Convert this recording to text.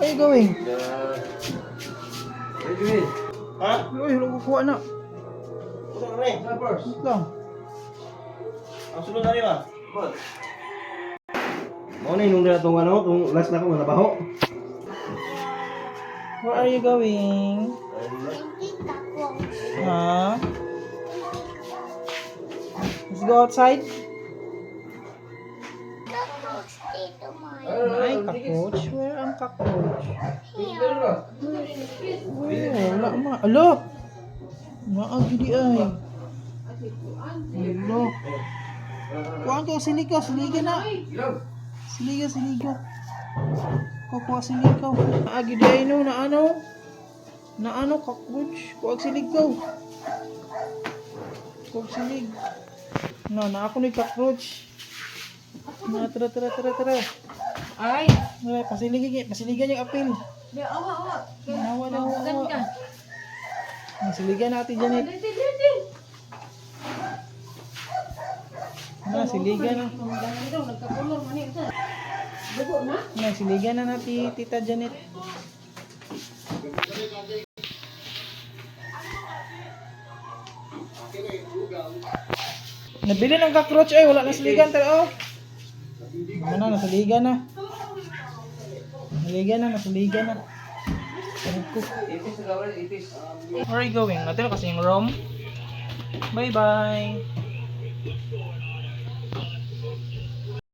Where you going? Ha? Uy, wala ko kuha na. Usa na ni. Wait lang. Ang sulod na ni ba? Mao na inong na tong ano, tong last na ko nga nabaho. Where are you going? Ha? Let's go outside. Ay, cockroach. Where ang cockroach? Where? Wala ma. Alo! Naa gidi ay. Alo. Kuhaan kayo siligaw. Siliga na. Siliga, siliga. Kukuha siligaw. Naa gidi ay no. Na ano? Na ano cockroach? Kuha siligaw. Kuha silig. No, na ako ni cockroach. Na, tara, tara, tara, tara. Ay, Wala, pasiligan, pasiligan yung apil. di awa awa. Awa na, awa, Mahugan awa. ka. Siligan natin, Janet. Dili dili. Na, siligan na. Mahugan na daw nagkakulor man ni sa. Dugo na. Na, siligan na natin, Tita Janet. Nabili ng cockroach ay wala na siligan tara oh. Ano na, nasaligan na. Nasaligan na, nasaligan na. Sarap ko. Where are you going? Natin kasi yung room. Bye-bye.